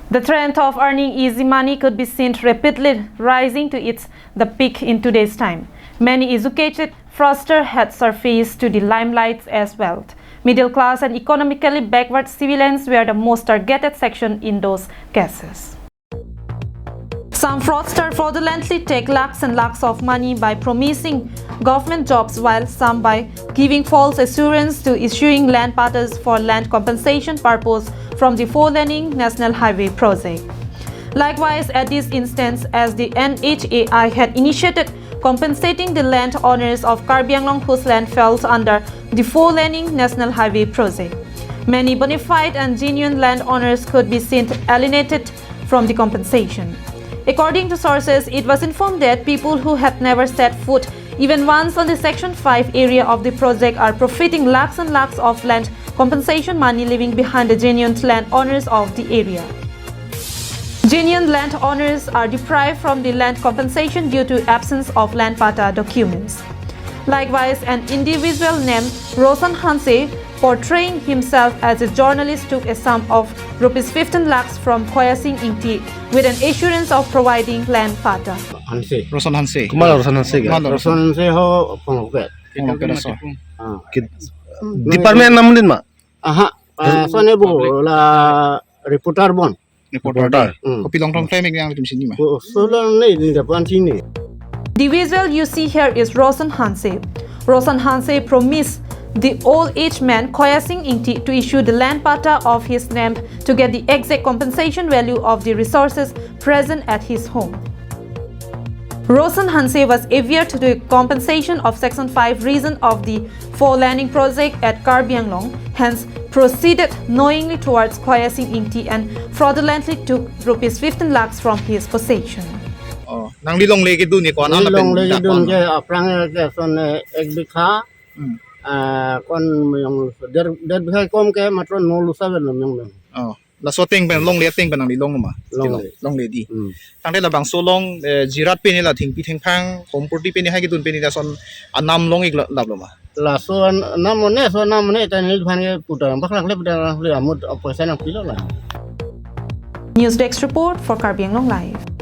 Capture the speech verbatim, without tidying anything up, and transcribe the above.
The trend of earning easy money could be seen rapidly rising to its the peak in today's time. Many educated fraudsters had surfaced to the limelight as wealth. Middle class and economically backward civilians were the most targeted section in those cases. Some fraudsters fraudulently take lakhs and lakhs of money by promising government jobs, while some by giving false assurance to issuing land pattas for land compensation purpose from the four-laning National Highway project. Likewise, at this instance, as the N H A I had initiated compensating the land owners of Karbi Anglong whose land falls under the four-laning National Highway project, many bona fide and genuine landowners could be seen alienated from the compensation. According to sources, it was informed that people who had never set foot even once on the Section five area of the project are profiting lakhs and lakhs of land compensation money, leaving behind the genuine landowners of the area. Genuine landowners are deprived from the land compensation due to absence of land patta documents. Likewise, an individual named Roshan Hanse, portraying himself as a journalist, took a sum of rupees fifteen lakhs from Khoya Sing Ingti with an assurance of providing land patta. Hanse. Roson Hanse. Kumar Roson Hanse ke? Kumar Roson. Roson Hanse ho Pongpet. Pongpet aso. Ah. Kit-, department nam din ma? Aha. Ah, sone bo la reporter bon. Reporter. Reporter. Hmm. Kopi long tong time yang tum sini ma? Ko solo ne ni dapan sini. The visual you see here is Roson Hanse. Roson Hanse promised the old age man Khoya Sing Ingti to issue the land patta of his name to get the exact compensation value of the resources present at his home. Roson Hanse was averse to the compensation of Section five reason of the four-laning project at Karbi Anglong, hence proceeded knowingly towards Khoya Sing Ingti and fraudulently took rupees fifteen lakhs from his possession. Oh, nangli longle kedun ni ko-an? Neli longle kedun ke aphrang ke sone ek bikha. Hmm. Ah, kon meyong der, der bikha kom ke matro nolu saben lo meyong meyong. Oh, laso ateng pen, longle ateng pen nangli long ma? Longle. Longle di. Hmm. Tangte labangso along, eh, jirat pen la thengpi thengphang, hompurti pen hai kedun pen lason anam long-ik la-, lap lo ma? Laso an-, nam one, so nam one, ta neliphan ke putar, bak lang le putar, le amut, ah, poisa nangpilo la. News Desk Report for Karbi Anglong Live.